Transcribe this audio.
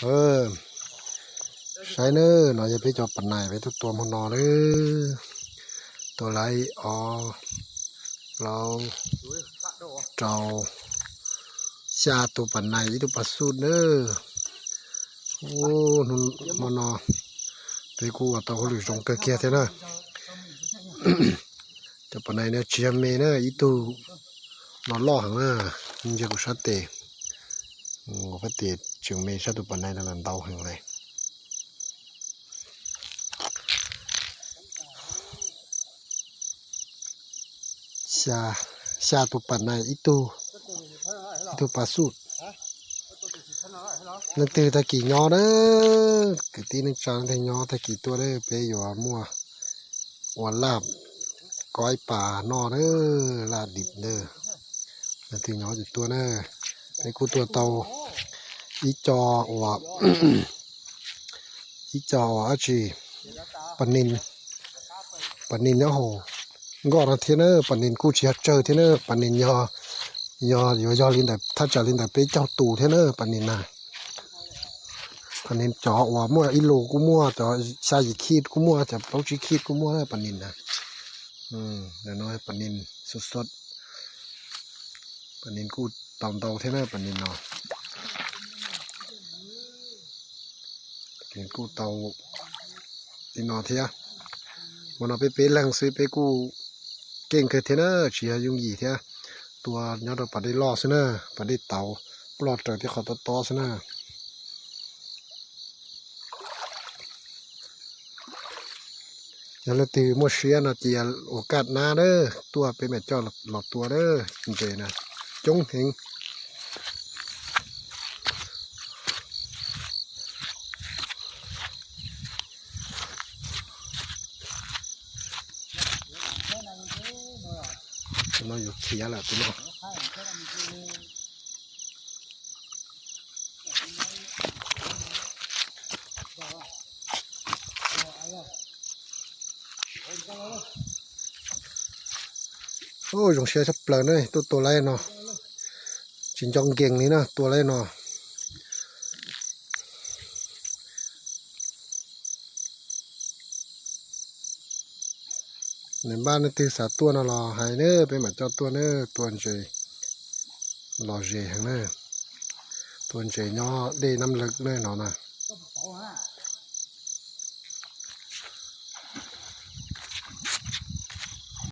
Saib na, no yog peb cov pas nais peb tuaj tua hmo no na. Tua lawm ob, plaub, rau, xya tus pas nais ib tug pas xub na. Hnub no peb kuj ua tau hauj lwm zoo kawg kiag thiab na. Cov pas nais no tsis yog me na, ib tug no loj heev na, nce kuv sab tes, kuv sab tes tseem me sab tus pas nais no los ntau heev li. Xya tus pas nais ib tug, ib tug pas xub. Leej twg tag kis nyob na, kwv tij neej tsa leej twg nyob tag kis tuaj na, peb yuav muaj ua laj koib pas noj na, laj dim ntawd. Leej twg nyob ces tuaj na, peb kuj tua tau ib co uas, ib co uas dab tsi, pas nis, pas nis nyob hauv nkoj no thiab na, pas nis kuj tsis yog tsawg thiab na, pas nis yog, yog yuav yog li ntawm thaj tsam li ntawm peb caug tus thiab na, pas nis na. Pas nis cov uas muaj ib lus kuj muaj, cov xya yim khij kuj muaj, cov plaub tsib khij kuj muaj na, pas nis na. Pas nis xub xub, pas nis kuj tau ntau thiab na, pas nis no. Kuj tau li no thiab. Hmo no peb peb leeg xwb peb kuj keej kawg thiab na, tsis yog yooj yim thiab. Tua nyob rau pas dej loj xwb na, pas dej tauv ploj raws tej qhov tob tob xwb na. Yog leej twg muaj siab no ces ua kaj nab na, tuaj peb mam coj los tua na, ntses na, coob heev. Tus no yuav khiav lawm tus no. Zoo siab tshaj plaws na, tuaj tua lawm no. Tsis nco nkees li na, tua lawm no. Nws npaj leej twg xav tuaj no los hais na, peb mam coj tuaj na, tua ntses los ze heev na. Tua ntses nyob dej Nab Lawm na no na.